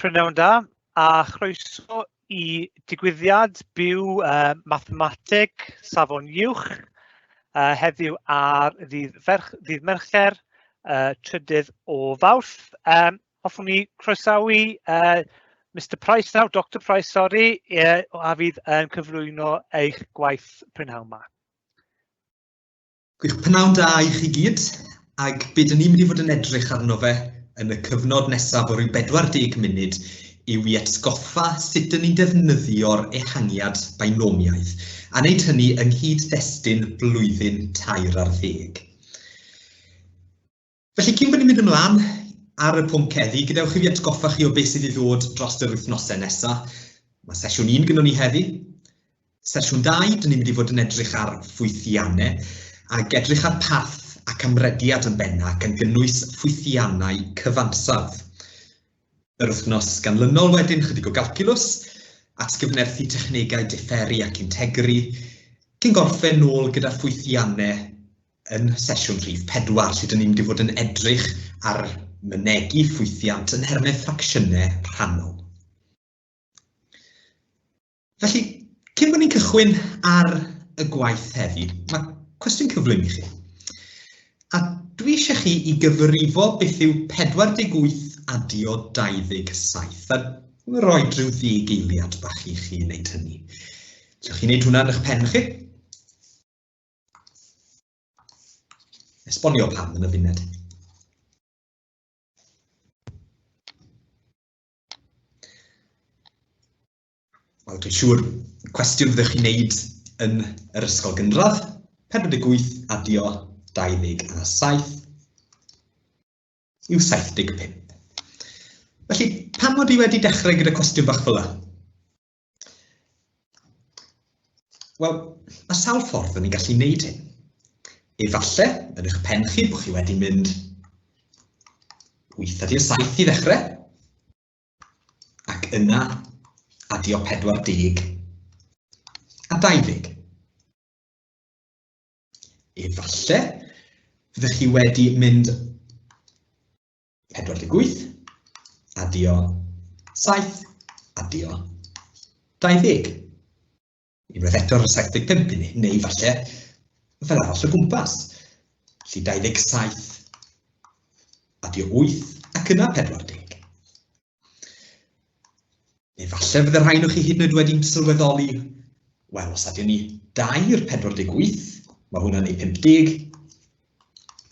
Prynhawn da, a chroeso i digwyddiad byw uh, mathemateg safon uwch uh, heddiw ar ddydd, ferch, ddydd Mercher, uh, trydydd o Fawrth. Um, hoffwn ni croesawu uh, Mr Price nawr, Dr Price, sori, uh, a fydd yn cyflwyno eich gwaith prynhawn yma. Gwych, pnawn da i chi gyd, ac be dyn ni'n mynd i fod yn edrych arno fe yn y cyfnod nesaf o ryw 40 munud yw i atgoffa sut dyn ni'n defnyddio'r ehangiad binomiaidd, a wneud hynny yng nghyd-destun blwyddyn tair ar ddeg. Felly, cyn bod ni'n mynd ymlaen ar y pwnc heddi, gadewch i fi atgoffa chi o beth sydd i ddod dros yr wythnosau nesaf. Mae sesiwn 1 gyda ni heddi. Sesiwn 2, dyn ni'n mynd i fod yn edrych ar ffwythiannau, ac edrych ar parth ac amrediad yn benna, gan gynnwys ffwythiannau cyfansawdd. Yr wythnos ganlynol wedyn, chydig o galculws, atgyfnerthu technegau diferu ac integru, cyn gorffen nôl gyda ffwythiannau yn sesiwn rhif 4, lle dyn ni'n mynd i fod yn edrych ar mynegi ffwythiant yn nhermau ffracsiynau rhannol. Felly, cyn bod ni'n cychwyn ar y gwaith heddi, mae cwestiwn cyflym i chi. A dwi eisiau chi i gyfrifo beth yw 48 adio 27. A dwi'n rhoi rhyw ddeg eiliad bach i chi wneud hynny. Allwch chi wneud hwnna yn eich pen chi? Esbonio pam yn y funud. Wel, dwi'n siŵr cwestiwn fyddwch chi'n neud yn yr ysgol gynradd. 48 adio 27 yw 75. Felly, pam mod i wedi dechrau gyda cwestiwn bach fel yna? Wel, mae sawl ffordd yn ni'n gallu gwneud hyn. Efallai, yn eich pen chi, bod chi wedi mynd 8 adio 7 i ddechrau, ac yna adio 40 a 20. Efallai, fyddech chi wedi mynd 48, adio 7, adio 20. Unwaith eto'r 75 i ni, neu falle fel arall o gwmpas. Felly 27, adio 8, ac yna 40. Neu falle fydde rhain o chi hyd yn oed wedi sylweddoli, wel, os adio ni 2 i'r 48, mae hwnna'n ei 50,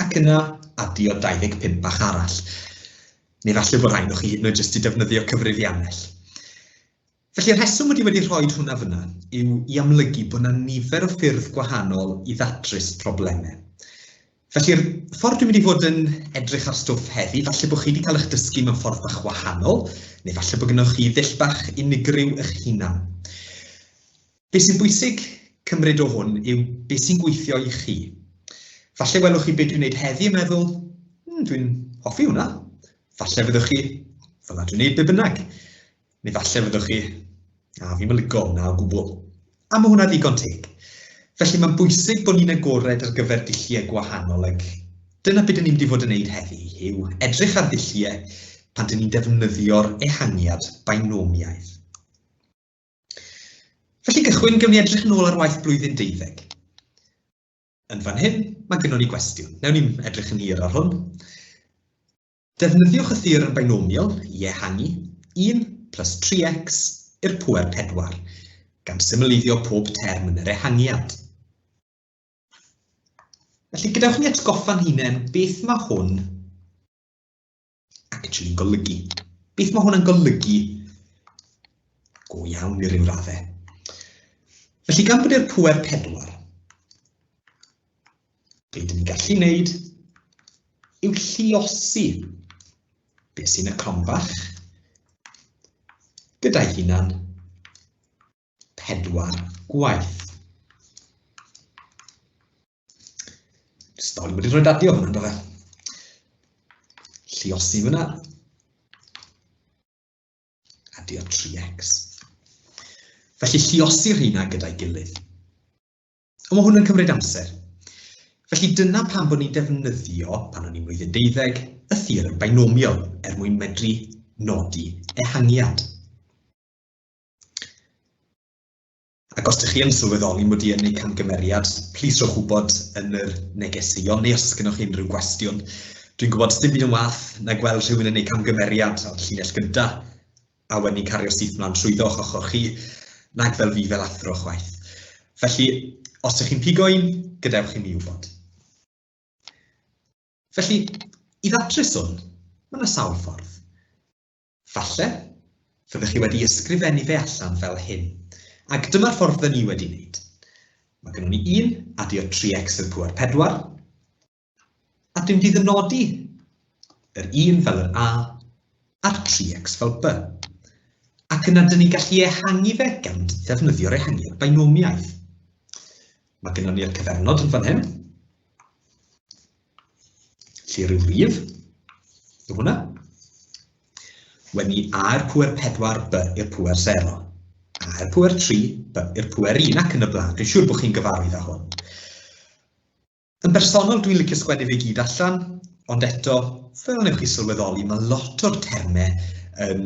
ac yna adio 25 bach arall. Neu falle bod rhain o chi hyd yn oed jyst i defnyddio cyfrifiannell. Felly y rheswm mod i wedi rhoi hwnna fyna yw i amlygu bod 'na nifer o ffyrdd gwahanol i ddatrys problemau. Felly'r ffordd dwi'n mynd i fod yn edrych ar stwff heddi, falle bod chi wedi cael eich dysgu mewn ffordd bach wahanol, neu falle bod gennych chi ddull bach unigryw eich hunan. Be sy'n bwysig cymryd o hwn yw be sy'n gweithio i chi. Falle welwch chi be dwi'n gwneud heddi a meddwl, hmm, dwi'n hoffi hwnna. Falle fyddwch chi, fel na dwi'n gwneud be bynnag. Neu falle fyddwch chi, a fi'm yn lico hwnna o gwbl. A mae hwnna ddigon teg. Felly mae'n bwysig bod ni'n agored ar gyfer dulliau gwahanol ac dyna beth dyn ni'n mynd i fod yn neud heddi, yw edrych ar ddulliau pan dyn ni'n defnyddio'r ehangiad binomiaidd. Felly gychwyn, gewn ni edrych yn ôl ar waith blwyddyn deuddeg. Yn fan hyn, mae gynnon ni gwestiwn. Newn ni'm edrych yn hir ar hwn. Defnyddiwch y theorem binomial i ehangu 1 plus 3x i'r pŵer 4, gan symleiddio pob term yn yr ehangiad. Felly, gadewch ni atgoffa'n hunain beth mae hwn actually'n golygu. Beth mae hwn yn golygu go iawn i ryw raddau. Felly, gan bod i'r pŵer 4, Be dyn ni'n gallu wneud yw lluosi beth sy'n y cromfach gyda'i hunan pedwar gwaith. Stori wedi rhoi dadio hwnna, do fe? Lluosi fyna. Adio 3x. Felly lluosi'r rheina gyda'i gilydd. Ond mae hwn yn cymryd amser. Felly dyna pam bod ni'n defnyddio, pan o'n i'n mlwyddyn deuddeg, y theorem binomial, er mwyn medru nodi ehangiad. Ac os ydych chi yn sylweddoli mod i yn ei camgymeriad, plis rhowch wybod yn yr negeseuon neu os oes gennych chi unrhyw gwestiwn. Dwi'n gwybod dim byd yn wath na gweld rhywun yn ei camgymeriad ar llinell gynta a wedyn ni'n cario syth mlaen trwyddo o'ch ochr chi, nag fel fi fel athro chwaith. Felly, os ydych chi'n pigo un, gadewch i mi wybod. Felly, i ddatrys hwn, mae yna sawl ffordd. Falle, fyddech chi wedi ysgrifennu fe allan fel hyn. Ac dyma'r ffordd fydden ni wedi wneud. Mae gennym ni 1, adio 3x i'r pŵer 4, a dwi'n mynd i ddynodi yr 1 fel yr a a'r 3x fel b. Ac yna dyn ni'n gallu ehangu fe gan ddefnyddio'r ehangiad binomiaidd. Mae gennym ni'r cyfernod yn fan hyn. Lle rhyw rif, yw hwnna. Wen ni A i'r pŵer 4, B i'r pŵer 0. A i'r pŵer 3, B i'r pŵer 1 ac yn y blaen. Dwi'n siŵr bod chi'n gyfarwydd â hwn. Yn bersonol, dwi'n licio sgwennu fe gyd allan, ond eto, fel newch chi sylweddoli, mae lot o'r termau yn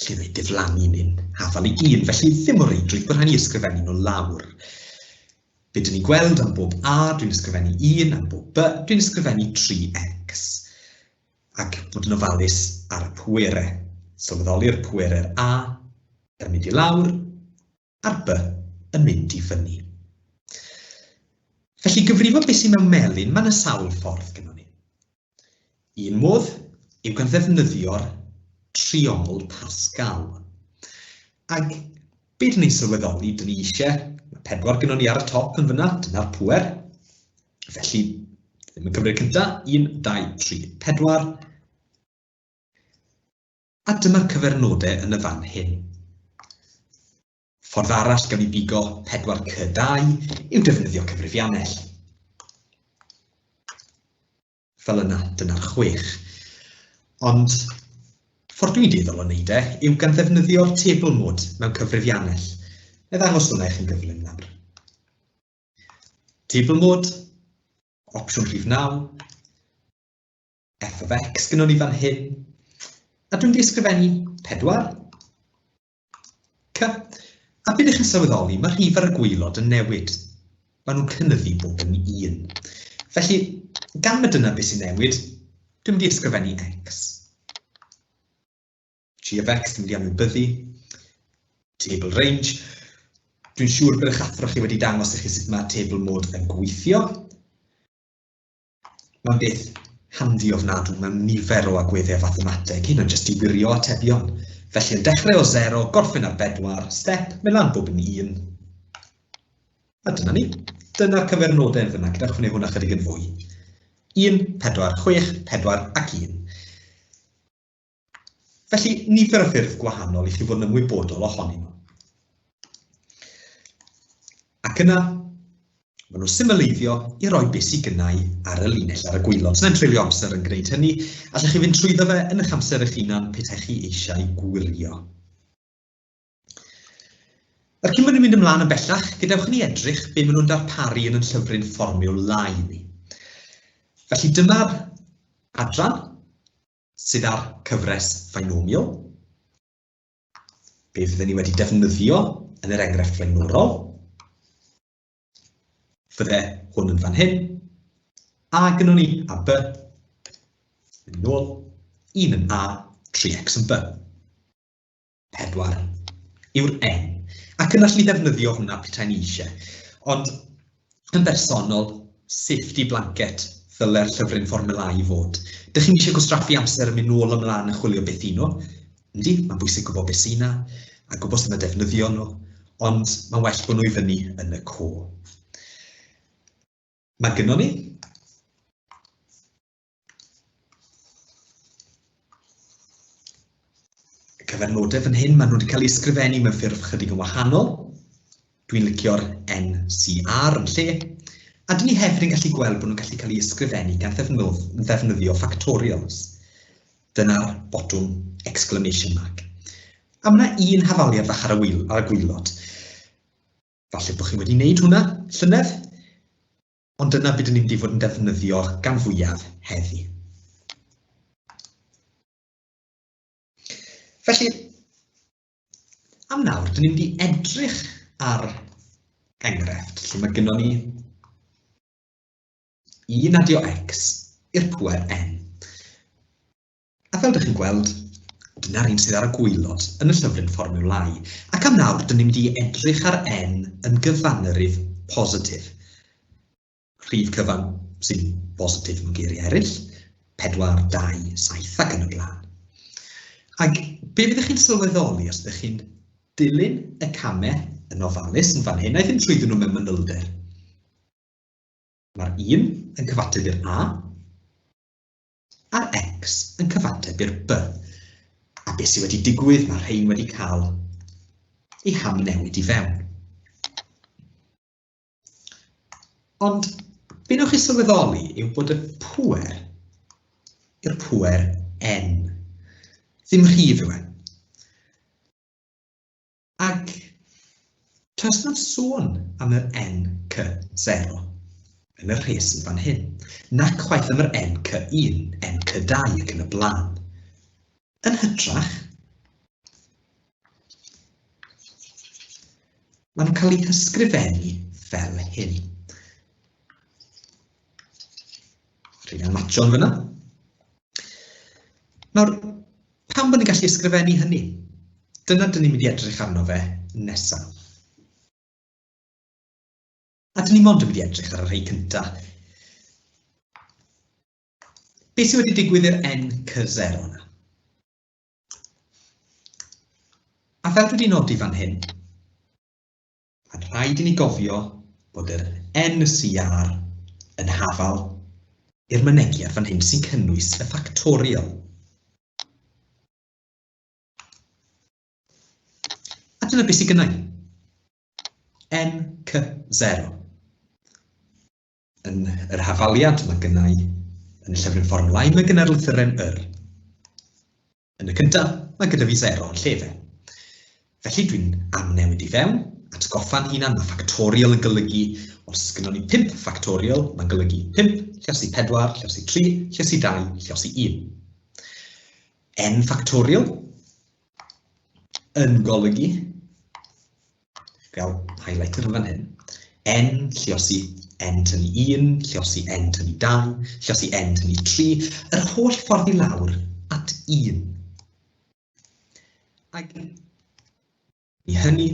lle mae diflannu neu'n hafal i un, felly ddim o reidrwydd bod rhaid ni ysgrifennu nhw lawr. Be dyn ni'n gweld am bob A, dwi'n ysgrifennu 1, am bob B, dwi'n ysgrifennu 3x. Ac bod yn ofalus ar y pwerau. Sylweddoli'r pwerau'r A yn mynd i lawr, a'r B yn mynd i fyny. Felly gyfrifo beth sy'n mewn melyn, mae yna sawl ffordd gyda ni. Un modd yw gan ddefnyddio'r triongl Pascal. Ac be dyn ni'n sylweddoli, dyn ni eisiau, mae pedwar gyda ni ar y top yn fyna, dyna'r pwer. Felly, ddim yn cymryd cyntaf, 1, 2, 3, 4. A dyma'r cyfernodau yn y fan hyn. Ffordd arall gawn ni bigo 4C2 yw defnyddio cyfrifiannell. Fel yna, dyna'r chwech. Ond ffordd dwi'n dueddol o wneud e yw gan ddefnyddio'r table mode mewn cyfrifiannell. Na i ddangos hwnna i chi'n gyflym nawr. Table mode, opsiwn rhif 9, f of x gynnon ni fan hyn, a dwi'n mynd i ysgrifennu 4, c, a beth ych chi'n sylweddoli, mae rhif ar y gwaelod yn newid. Maen nhw'n cynyddu bob yn un. Felly, gan mae dyna beth sy'n newid, dwi'n mynd i ysgrifennu x. G of x, dwi'n mynd i anwybyddu. Table range. Dwi'n siŵr bod eich athro chi wedi dangos i chi sut mae table mode yn gweithio. Mae'n beth handi ofnadw mewn nifer o agweddau fathemateg, hyd yn oed jyst i wirio atebion. Felly yn dechrau o 0, gorffen ar 4, step, mynd lan bob yn un. A dyna ni. Dyna'r cyfernodau yn fyna, gyda chwneud hwnna chydig yn fwy. 1, 4, 6, 4 ac 1. Felly, nifer o ffyrdd gwahanol i chi fod yn ymwybodol ohonyn nhw. Ac yna, maen nhw'n symleiddio i roi beth sydd gynnau ar y linell ar y gwaelod. Sy'n treulio amser yn gwneud hynny, allech chi fynd trwyddo fe yn eich amser eich hunan petaech chi eisiau gwirio. Yr cyn bod ni'n mynd ymlaen yn bellach, gadewch i ni edrych be maen nhw'n darparu yn yn llyfryn fformiwlau ni. Felly dyma'r adran sydd ar cyfres binomial. Be fydden ni wedi defnyddio yn yr enghraifft flaenorol. Fydde hwn yn fan hyn. A gynnon ni, a B. Mynd nôl, 1 yn A, 3x yn B. 4 yw'r N. Ac yna allwn ni ddefnyddio hwnna petai ni eisiau. Ond yn bersonol, safety blanket ddyle'r llyfryn fformiwlau fod. Dych chi'n eisiau gwastraffu amser yn mynd nôl ymlaen yn chwilio beth y'n nhw. Yndi, mae'n bwysig gwybod beth sy'n na, a gwybod sut mae defnyddio nhw, ond mae'n well bod nhw i fyny yn y co. Mae gynnon ni Cyfernodau fan hyn, maen nhw wedi cael eu ysgrifennu mewn ffurf chydig yn wahanol. Dwi'n licio'r NCR yn lle. A dyn ni hefyd yn gallu gweld bod nhw'n gallu cael eu ysgrifennu gan ddefnyddio factorials. Dyna'r botwm exclamation mark. A mae yna un hafaliad fach ar y, ar y gwaelod. Falle bod chi wedi wneud hwnna llynedd, Ond dyna beth dyn ni'n mynd i fod yn defnyddio gan fwyaf heddi. Felly, am nawr, dyn ni'n mynd i edrych ar enghraifft lle mae gynnon ni 1 adio x i'r pŵer n. A fel dych chi'n gweld, dyna'r un sydd ar y gwaelod yn y llyfryn fformiwlâu. Ac am nawr, dyn ni'n mynd i edrych ar n yn gyfanrif positif. Rhif cyfan sy'n bositif mewn geiriau eraill, 4, 2, 7 ac yn y blaen. Ac be fyddwch chi'n sylweddoli os ydych chi'n dilyn y camau yn ofalus yn fan hyn, a ddim trwyddyn nhw mewn manylder. Mae'r 1 yn cyfateb i'r A, a'r X yn cyfateb i'r B. A beth sydd wedi digwydd, mae rhain wedi cael eu hamnewid i fewn. Ond be newch chi sylweddoli yw bod y pŵer i'r pŵer N. Ddim rhif yw e. Ac does na'm sôn am yr NC0 yn y rhes yn fan hyn, nac chwaith am yr NC1, NC2 ac yn y blaen. Yn hytrach, maen nhw'n cael eu hysgrifennu fel hyn. Rheina'n matcho'n fyna. Nawr, pam bod ni'n gallu ysgrifennu hynny? Dyna dyn ni'n mynd i edrych arno fe nesaf. A dyn ni mond yn mynd i edrych ar y rhai cyntaf. Beth sydd wedi digwydd i'r NC0 yna? A fel dwi wedi nodi fan hyn, mae'n rhaid i ni gofio bod yr NCR yn hafal i'r mynegiad fan hyn sy'n cynnwys y ffactorial. A dyna beth sydd gennau. NC0. Yn yr hafaliad mae gennau, yn y llyfryn fformwlau, mae gennau'r lythyren yr. Yn y cyntaf, mae gyda fi 0 yn lle fe. Felly dwi'n amnewid i fewn, atgoffa'n hunan, mae ffactorial yn golygu, os gynnon ni 5 ffactorial, mae'n golygu 5, lliosi 4, lliosi 3, lliosi 2, lliosi 1. N ffactorial yn golygu, gael highlighter yn fan hyn, n lliosi n tynnu 1, lliosi n tynnu 2, lliosi n tynnu 3, yr holl ffordd i lawr at 1. Ac i hynny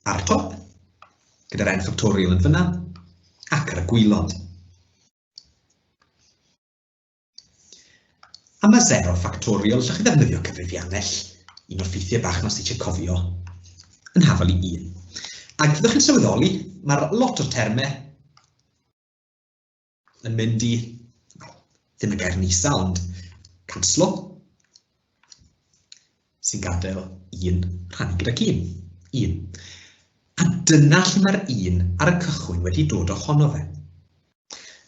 ar y top, gyda'r n ffactorial yn fyna, ac ar y gwaelod. A mae 0 ffactorial, llwch chi ddefnyddio cyfrifiannell, un o'r ffeithiau bach na sydd eisiau cofio, yn hafal i 1. Ac fyddwch chi'n sylweddoli, mae'r lot o'r termau yn mynd i, well, ddim y gair nisa, ond canslo, sy'n gadael 1 rhannu gyda 1. 1. A dyna lle mae'r 1 ar y cychwyn wedi dod ohono fe.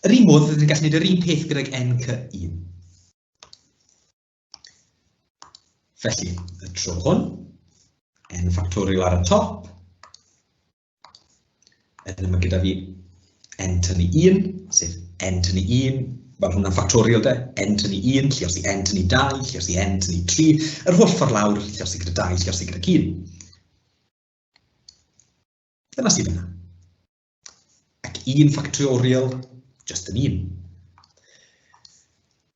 Yr un modd, rydyn ni'n gallu gwneud yr un peth gydag NC1. Felly, y tro hwn, n ffactorial ar y top, yna mae gyda fi n tynnu 1, sef n tynnu 1, wel hwnna'n ffactorial de, n tynnu 1, lliosi n tynnu 2, lliosi n tynnu 3, yr holl ffordd lawr, lliosi gyda 2, lliosi gyda 1. Dyna sydd yna. Ac un ffactorial, just yn un.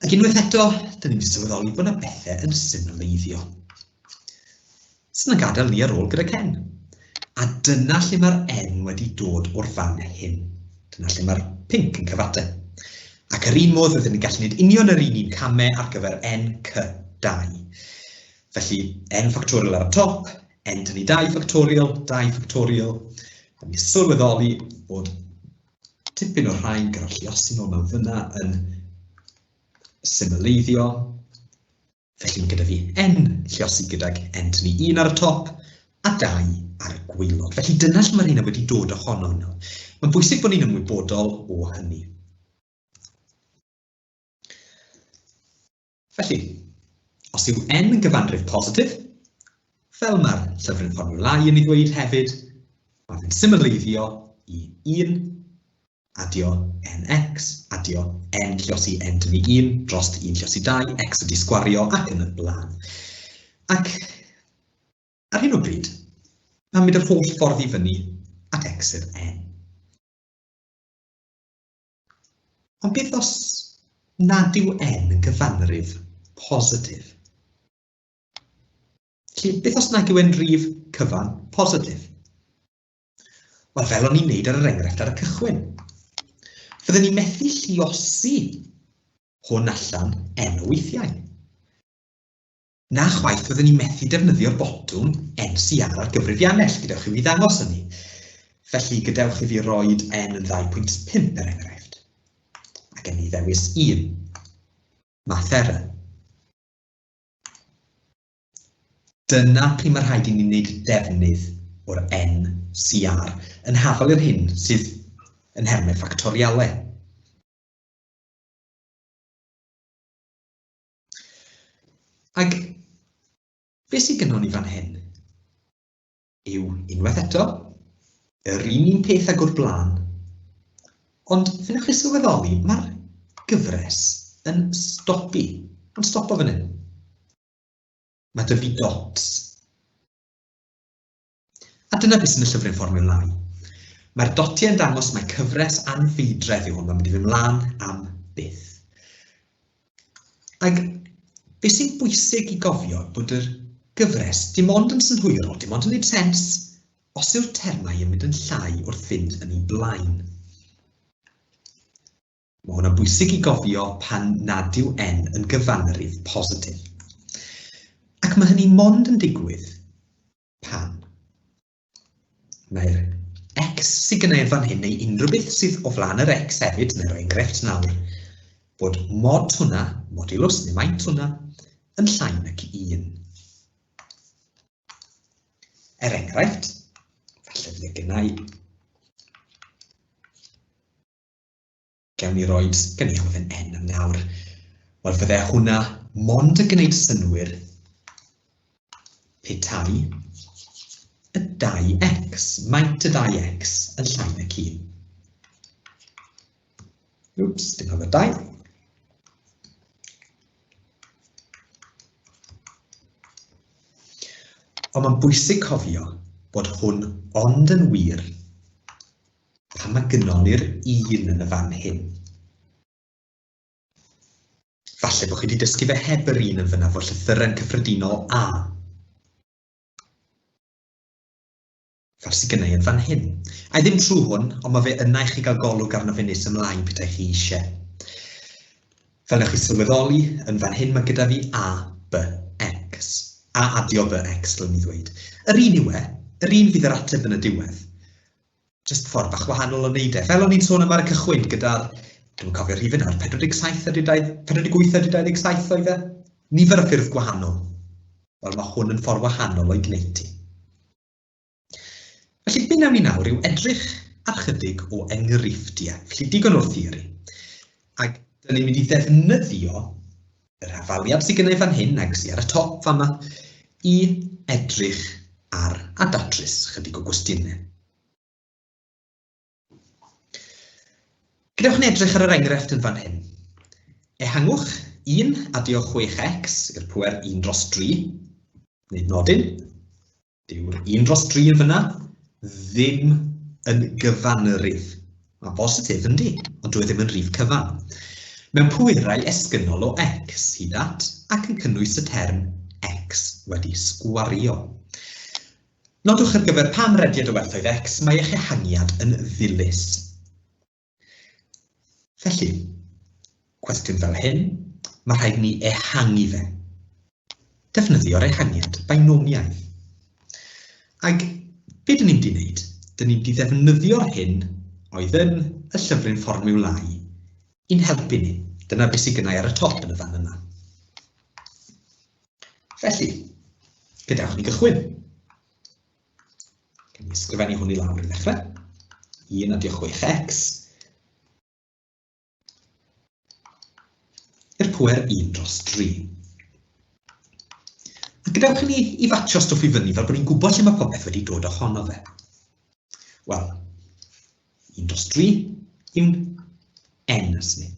Ac unwaith eto, dyn ni'n mynd i sylweddoli bod yna bethau yn symleiddio. Sy'n yn gadael ni ar ôl gyda Ken. A dyna lle mae'r N wedi dod o'r fan hyn. Dyna lle mae'r pinc yn cyfateb. Ac yr un modd rydyn ni'n gallu gwneud union yr un un camau ar gyfer NC2. Felly, N ffactorial ar y top, N tynnu 2 ffactorial, 2 ffactorial. Da ni'n sylweddoli bod tipyn o'r rhain gyda'r lluosi nôl mewn fyna yn symleiddio. Felly mae gyda fi N lluosi gydag N tynnu 1 ar y top a 2 ar y gwaelod. Felly dyna lle mae'r rheina wedi dod ohono nhw. Mae'n bwysig bod ni'n ymwybodol o hynny. Felly, os yw n yn gyfanrif positif, fel mae'r llyfryn fformiwlau yn ei ddweud hefyd, mae fe'n symleiddio i 1 adio nx adio n lliosi n tynnu 1 dros 1 lliosi 2, x wedi sgwario ac yn y blaen. Ac ar hyn o bryd, mae'n mynd yr holl ffordd i fyny at x i'r n. Ond beth os nad yw n yn gyfanrif positif? Felly, beth os nag yw e'n rif cyfan positif? Wel, fel o'n i'n neud ar yr enghraifft ar y cychwyn. Fydden ni'n methu lluosi hwn allan n o weithiau. Na chwaith fydden ni'n methu defnyddio'r botwm NCR ar gyfrifiannell, gadewch i fi ddangos hynny. Felly, gadewch i fi roed n yn 2.5 er enghraifft. A gen i ddewis 1. Math error. Dyna pryd mae rhaid i ni wneud defnydd o'r NCR yn hafal i'r hyn sydd yn nhermau ffactorialau. Ac beth sydd gynnon ni fan hyn yw, unwaith eto, yr un un peth ag o'r blaen, ond fe wnewch chi sylweddoli, mae'r gyfres yn stopi, mae'n stopo fan hyn. Mae 'da fi dots. A dyna beth sy'n y llyfryn fformiwlâu. Mae'r dotiau yn dangos mai cyfres anfeidredd yw hwn, mae'n mynd i fynd mlaen am byth. Ac beth sy'n bwysig i gofio bod yr gyfres dim ond yn synhwyrol, dim ond yn gwneud sens, os yw'r termau yn mynd yn llai wrth fynd yn ei blaen. Mae hwn yn bwysig i gofio pan nad yw n yn gyfanrif positif. Ac mae hynny mond yn digwydd pan mae'r x sydd gennau yn fan hyn, neu unrhyw beth sydd o flaen yr x hefyd, neu roi enghraifft nawr, bod mod hwnna, modulus neu maint hwnna, yn llai nag 1. Er enghraifft, falle fydde gennau Gawn ni roid, gawn ni alw fe'n N am nawr. Wel, fydde hwnna mond yn gwneud synnwyr petai y 2x, maint y 2x yn llai nag 1. Wps, dim rhaid 2. Ond mae'n bwysig cofio bod hwn ond yn wir Pam mae gynnon ni'r un yn y fan hyn? Falle bod chi wedi dysgu fe heb yr un yn fyna, fod llythyren cyffredinol A. Fel sydd gynna i yn fan hyn. A i ddim trwy hwn, ond mae fe yna i chi gael golwg arno fe nes ymlaen petai chi eisiau. Fel newch chi sylweddoli, yn fan hyn mae gyda fi A, B, X. A adio B, X, dylwn i ddweud. Yr un yw e, yr un fydd yr ateb yn y diwedd. Jyst ffordd bach wahanol o wneud e. Fel o'n i'n sôn am ar y cychwyn gyda'r, dwi'm yn cofio'r rhifyn nawr, 47 ydy 48 ydy 27 oedd e? Nifer o ffyrdd gwahanol. Wel, mae hwn yn ffordd wahanol o'i gwneud ti. Felly, be wnawn ni nawr yw edrych ar chydig o enghreifftiau. Felly, digon o'r theori. Ac dyn ni'n mynd i ddefnyddio yr hafaliad sydd gennau fan hyn, ag sydd ar y top fama, i edrych ar a datrys chydig o gwestiynau. Gadewch ni edrych ar yr enghraifft yn fan hyn. Ehangwch 1 adio 6x i'r pwer 1 dros 3, wneud nodyn, Dyw'r 1 dros 3 yn fyna ddim yn gyfanrif. Mae'n bositif, yndi, ond dyw e ddim yn rif cyfan. Mewn pwerau esgynnol o x hyd at ac yn cynnwys y term x wedi sgwario. Nodwch ar gyfer pa amrediad o werthoedd x mae eich ehangiad yn ddilys. Felly, cwestiwn fel hyn, mae rhaid ni ehangu fe. Defnyddio'r ehangiad binomiaidd. Ac be dyn ni'n mynd i wneud? Dyn ni'n mynd i ddefnyddio'r hyn oedd yn y llyfryn fformiwlâu i'n helpu ni. Dyna beth sydd gynnau ar y top yn y fan yna. Felly, gadewch ni gychwyn. Gan ni ysgrifennu hwn i lawr i ddechrau. 1 adio 6x i'r pwer 1 dros 3. A gadewch i ni i fatio stwff i fyny fel bod ni'n gwybod lle mae popeth wedi dod ohono fe. Wel, 1 dros 3 yw'n n ys ni.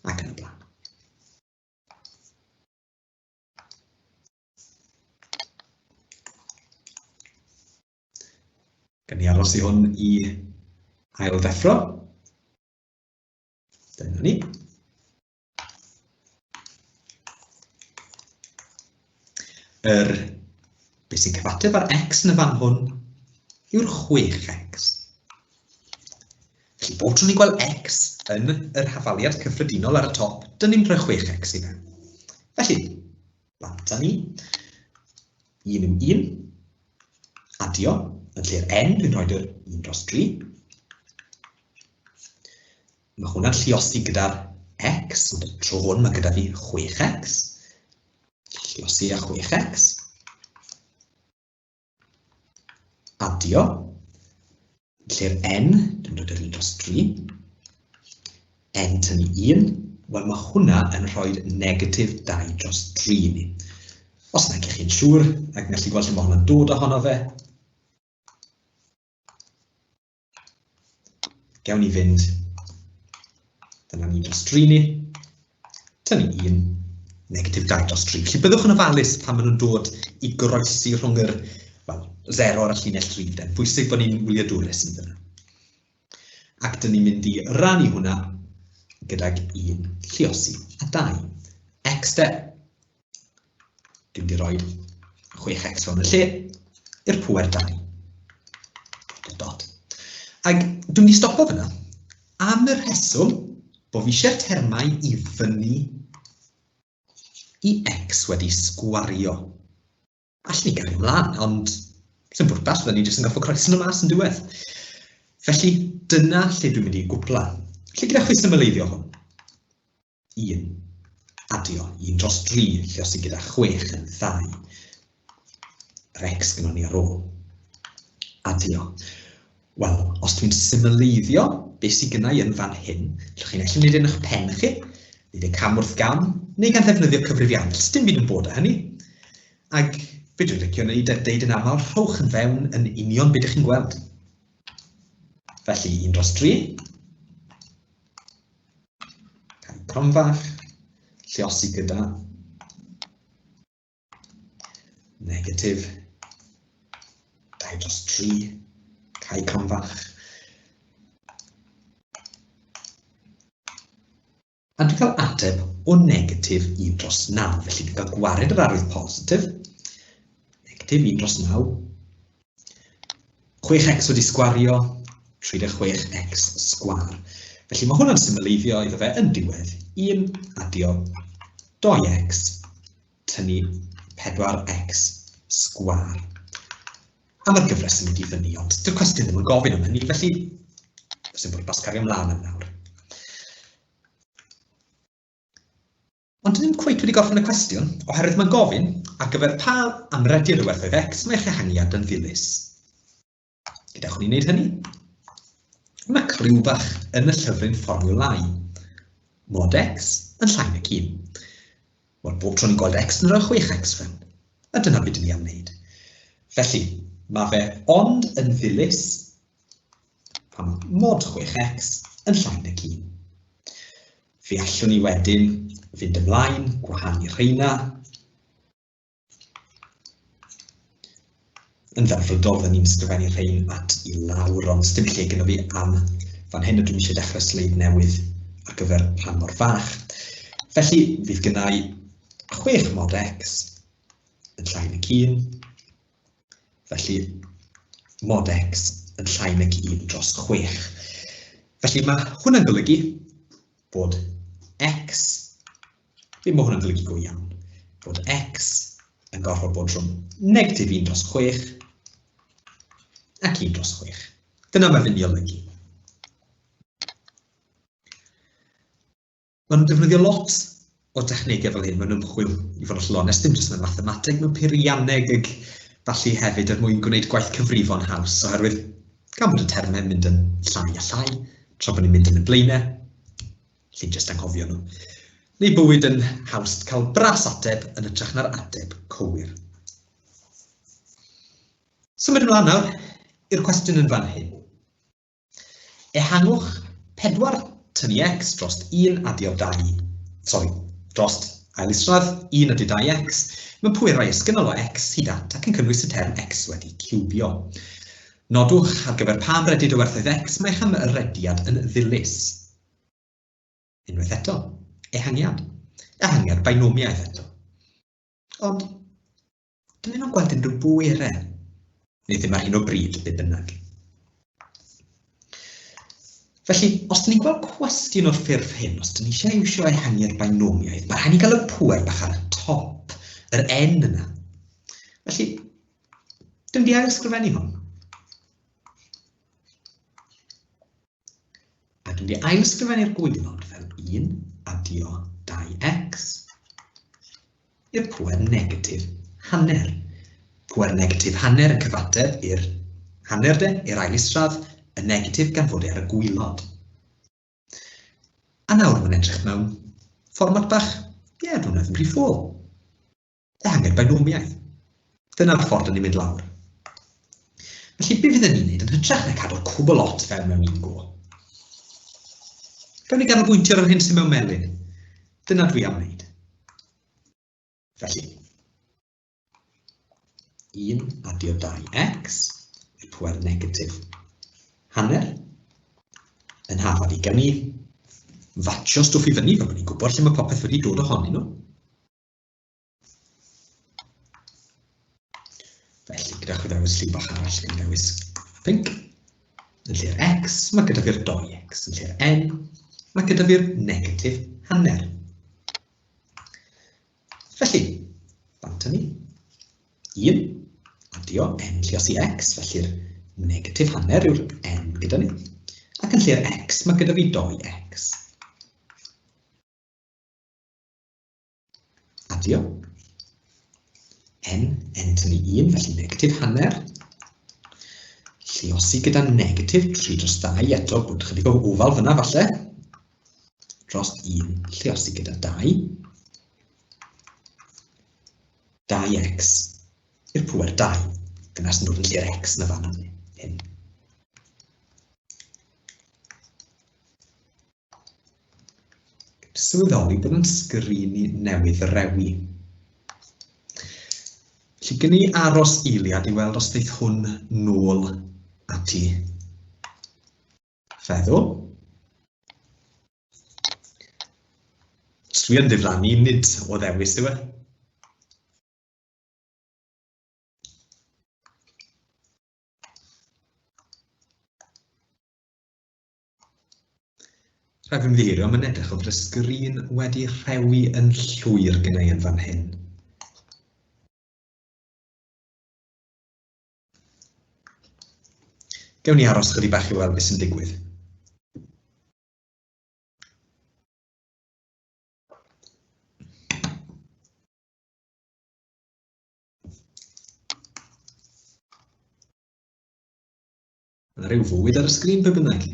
Ac yn y blaen. Gan ni aros i hwn i ail ddeffro. Dyna ni. Yr, beth sy'n cyfateb ar x yn y fan hwn yw'r 6x. Felly bob tro ni'n gweld x yn yr hafaliad cyffredinol ar y top, dyn ni'n rhoi 6x i fewn. Felly, bant â ni. 1 yw 1. Adio, yn lle'r n, dwi'n rhoi yr 1 dros 3. Mae hwnna'n lluosi gyda'r x, ond y tro hwn mae gyda fi 6x. Lluosi â 6x. Adio. Lle'r n, dwi'n dod yr 1 dros 3. N tynnu 1, wel mae hwnna yn rhoi negatif 2 dros 3 i ni. Os nag ych chi'n siŵr ac yn gallu gweld lle mae hwnna'n dod ohono fe, Gewn ni fynd. Dyna ni dros 3 ni. Tynnu 1, negatif 2 dros 3. Felly byddwch yn ofalus pan maen nhw'n dod i groesi rhwng yr, wel, 0 a'r llinell rif. Den. Bwysig bod ni'n wyliadwrus yn fyna. Ac dyn ni'n mynd i rannu hwnna gydag 1 lliosi a 2. X de, Dwi'n mynd i roi 6x fewn y lle i'r pŵer 2. Dot, dot. Ac dwi'n mynd i stopo fyna am y rheswm bod fi eisiau'r termau i fyny i x wedi sgwario. Allwn ni gario ymlaen, ond sy'n bwrpas, fydden ni jyst yn gorfod croesi nhw mas yn diwedd. Felly, dyna lle dwi'n mynd i gwpla. Felly gyda chwi symleiddio hwn. 1. Adio 1 dros 3, lluosi gyda 6 yn 2. Yr x gyda ni ar ôl. Adio. Wel, os dwi'n symleiddio beth sydd gynnau yn fan hyn, allwch chi'n allu wneud yn eich pen chi, wneud e cam wrth gam, neu gan ddefnyddio cyfrifiannell, dim byd yn bod â hynny. Ac be dwi'n licio wneud a deud yn aml, rhowch yn fewn yn union beth ydych chi'n gweld. Felly, 1 dros 3, Cael cronfach, lliosi gyda negatif 2 dros 3, cael cronfach. A dwi'n cael ateb o negatif 1 dros 9, felly dwi'n cael gwared yr arwydd positif, negatif 1 dros 9, 6x wedi sgwario, 36x sgwar. Felly mae hwnna'n symleiddio iddo fe yn diwedd 1 adio 2x tynnu 4x sgwar. A mae'r gyfres yn mynd i fyny, ond dyw'r cwestiwn ddim yn gofyn am hynny, felly does dim pwrpas cario ymlaen am nawr. Ond dyn ni'm cweit wedi gorffen y cwestiwn, oherwydd mae'n gofyn ar gyfer pa amrediad o werthoedd x mae eich ehangiad yn ddilys. Gadewch ni wneud hynny. Mae criw bach yn y llyfryn fformiwlau. Mod x yn llai nag 1. Wel, bob tro ni'n gweld x yn rhoi 6x fewn. A dyna beth dyn ni am wneud. Felly, mae fe ond yn ddilys pan mae mod 6x yn llai nag 1. Fe allwn ni wedyn fynd ymlaen, gwahanu rheina. Yn ddelfrydol, fydden ni'n ysgrifennu rhein at i lawr, ond dim lle gyda fi am fan hyn, a dwi'n eisiau dechrau sleid newydd ar gyfer rhan mor fach. Felly, fydd gynnau 6 mod x yn llai nag 1, Felly, mod x yn llai nag 1 dros 6. Felly mae hwnna'n golygu bod x, ddim mae hwnna'n golygu go iawn, bod x yn gorfod bod rhwng negatif 1 dros 6 ac 1 dros 6. Dyna mae fe'n ei olygu. Maen nhw'n defnyddio lot o dechnegau fel hyn mewn ymchwil, i fod yn hollol onest, dim jyst mewn mathemateg, mewn peirianneg ag falle hefyd er mwyn gwneud gwaith cyfrifon haws, oherwydd gan bod y termau'n mynd yn llai a llai, tra bod ni'n mynd yn y blaenau, lle jyst anghofio nhw. Neu bywyd yn haws cael bras ateb yn hytrach na'r ateb cywir. Symud ymlaen nawr i'r cwestiwn yn fan hyn. Ehangwch 4 tynnu x dros 1 adio 2, sori, dros ail isradd 1 adio 2x, mewn pwerau esgynnol o x hyd at ac yn cynnwys y term x wedi ciwbio. Nodwch ar gyfer pa amrediad o werthoedd x mae eich amrediad yn ddilys. Unwaith eto, ehangiad. Ehangiad binomiaidd eto. Ond, dyn ni'n gweld unrhyw bwerau. Neu ddim ar hyn o bryd, be bynnag. Felly, os dyn ni'n gweld cwestiwn o'r ffurf hyn, os dyn ni eisiau iwsio ehangu'r binomiaidd, mae rhaid ni gael y pŵer bach ar y top, yr n yna. Felly, Dwi'n di ail-ysgrifennu hwn. A dwi'n di ail-ysgrifennu'r gwaelod fel 1 adio 2x i'r pŵer negatif hanner. Pŵer negatif hanner yn cyfateb i'r hanner de, i'r ail isradd, y negatif gan fod e ar y gwaelod. A nawr mae'n edrych mewn fformat bach, ie, yeah, dwi'n meddwl yn rhy ffôl. Ehangu'r binomiaidd. Dyna'r ffordd dyn ni'n mynd lawr. Felly, be fydden ni'n neud yn hytrach na cadw'r cwbl lot fewn mewn un go? Gawn ni ganolbwyntio ar yr hyn sy'n mewn melyn. Dyna dwi am wneud. Felly, 1 adio 2x, y pwer negatif hanner, yn hafal i gawn ni fatio stwff i fyny fel bod ni'n gwybod lle mae popeth wedi dod ohonyn nhw. Felly, gyda chi ddewis lliw bach arall, gan ddewis pink. Yn lle'r x, mae gyda fi'r 2x. Yn lle'r n, mae gyda fi'r negatif hanner. Felly, bant â ni. 1, adio n lliosi x, felly'r negatif hanner yw'r n gyda ni. Ac yn lle'r x, mae gyda fi 2x. Adio. N, n tynnu 1, felly negatif hanner. Lluosi gyda negatif 3 dros 2, eto bod chydig o ofal fyna falle. Dros 1, lluosi gyda 2. 2x i'r pŵer 2. Dyna sy'n dod yn lle'r x na fan hyn. Sylweddoli bod yn sgrin i newydd rewi. Felly gen i aros eiliad i weld os ddeith hwn nôl ati. Feddwl. Os dwi yn diflannu, nid o ddewis yw e. Rhaid fi ymddiheurio, mae'n edrych fel bod y sgrin wedi rhewi yn llwyr gyda i yn fan hyn. Gewn ni aros chydig bach i weld beth sy'n digwydd. Mae rhyw fywyd ar y sgrin pe bynnag.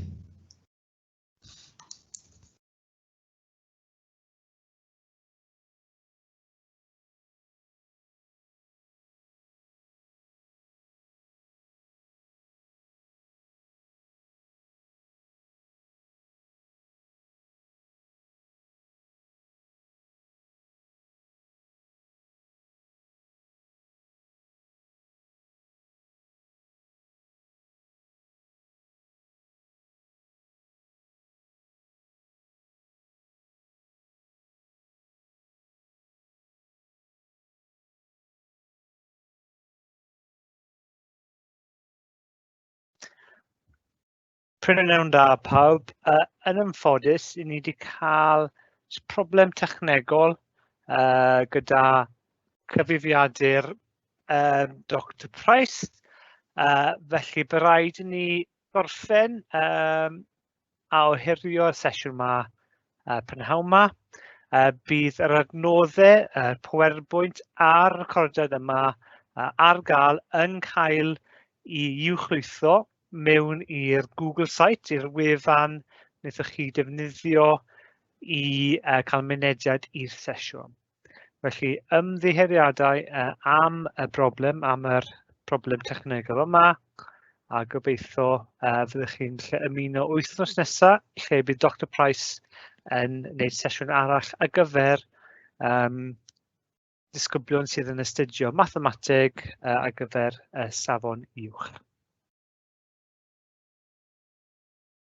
Prynhawn da pawb. Yn anffodus, i ni wedi cael problem technegol gyda cyfrifiadur Doctor Price, felly by raid i ni gorffen a ohirio'r sesiwn yma prynhawn yma. Bydd yr adnoddau, y PowerPoint a'r recordiad yma ar gael yn cael i uwchlwytho mewn i'r Google site, i'r wefan wnaethoch chi defnyddio i cael mynediad i'r sesiwn. Felly, ymddiheuriadau am y broblem, am yr broblem technegol yma, a gobeithio fyddwch chi'n lle ymuno wythnos nesaf, lle bydd Doctor Price yn gwneud sesiwn arall ar gyfer disgyblion sydd yn astudio mathemateg ar gyfer safon uwch.